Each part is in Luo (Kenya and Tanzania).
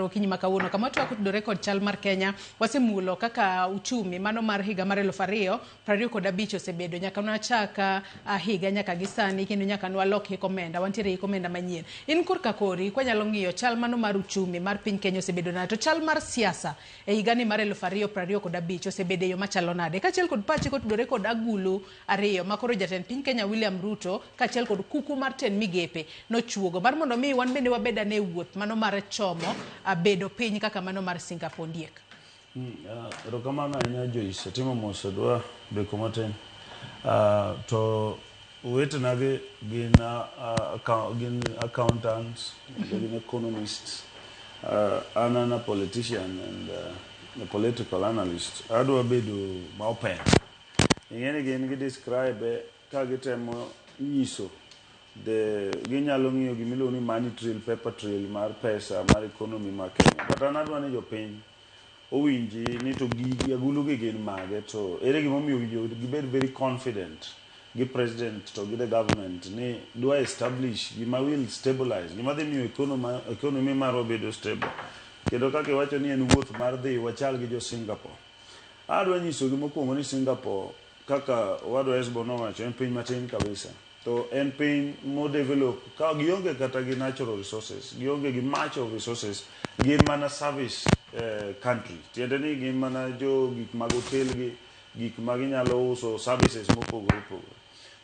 Okinyi ma kawuono kama twak otudore kod chal mar Kenya. Wasemulo kaka uchumi mano mar higa mar 2025 osebedo nyaka nwachak higa nyaka gi sani, kendo nyaka nwalok hik omenda. Wantiere hik omenda manyien. In korka kori kwanyalo ng'iyo chal mano mar uchumi mar piny Kenya osebedo nade, to chal mar siasa e higani mar 2025 osebedo e yo machalo nade, kaachiel kod pachi kotudore kod agulu ariyo ma koro jatend piny Kenya William Ruto kaachiel kod kuku mar tend migepe nochuogo mar mondo mi wan bende wabed ane wuoth mano mar chomo bedo piny kaka mano mar Singapore. Ondiek. Erokamano ahinya, Joyce. Atimo mos, adwa deko matin. To owetena gi gin, gin accountants, gin economists. An a politician and a political analyst. Adwa bedo ma open. Ing'e ni gin gi describe ka gitemo nyiso the ginyalo ng'iyo gimiluongo ni money trail, paper trail mar pesa mar economy mar Kenya. But an adwa ni jopiny owinji ni to gigi agulu gi gin mage, to ere gimomiyo owinjo gibed very confident gi president to gi the government ni dwa establish gima will stabilize, gima dhi miyo economy marwa bedo stable. Kendo kaka iwacho ni en wuoth mar dhi wachal gi jo Singapore. Adwa nyisogi mokwongo ni Singapore, kaka owadwa Esbo nowacho, en piny matin kabisa. To en piny modevelop ka gionge kata gi natural resources, gionge gi much of resources, gin mana service country. Tiende ni gin mana jo gik mag hotel gi, gik ma ginyalo uso, services mopogore opogore.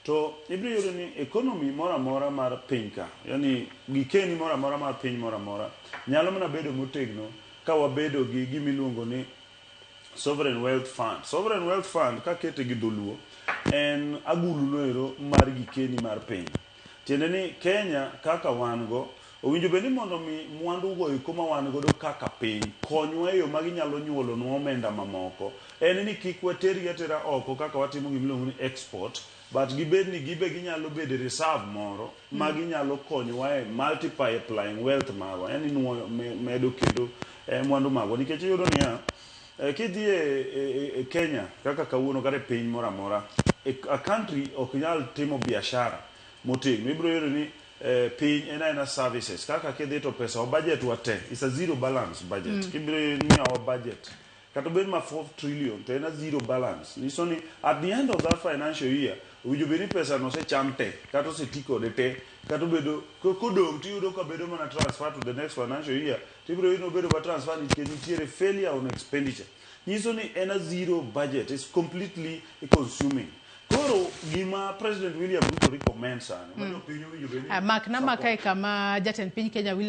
To ibiro yudo ni economy moro amora mar piny ka, yani gikeni moro amora mar piny moro amora, nyalo mana bedo motegno ka wabedo gi gimiluongo ni sovereign wealth fund. Sovereign wealth fund, kakete gi dholuo, en agulu noero mar gikeni mar piny. Tiende ni Kenya kaka wan go, owinjo bed ni mondo mi mwandu go eko ma wan godo kaka piny konywa e yo ma ginyalo nyuolonwa omenda mamoko. En ni kik watergi atera oko kaka watimo gimiluongo ni export, but gibed ni gibe ginyalo bedo e reserve moro ma ginyalo konyowa e multiplying wealth marwa, yani nuoyo medo kendo mwandu magwa. Nikech iyudo niya, kidhi e Kenya kaka kawuono kata e piny moro amora, a country ok nyal timo biashara motegno. Ibiro yudo ni piny en aena services. Kaka kidhi to pesa wa, budget wa te is a zero balance budget. Kibiro ng'iyo our budget, kata obed ma 4 trillion, to en a zero balance. Nyiso ni at the end of that financial year owinjo bed ni pesa no osecham te kata oseti kode te, kata obedo kodong' tiyudo ka bedo mana transfer to the next financial year. Tibiro yudo ni obedo ma transfer nikech nitiere failure on expenditure. Nyiso ni en a zero budget, is completely consuming. Koro gima President William Ruto recommend sani ma jopiny owinjo bed ni Mak na support. Makae kama jatend piny Kenya William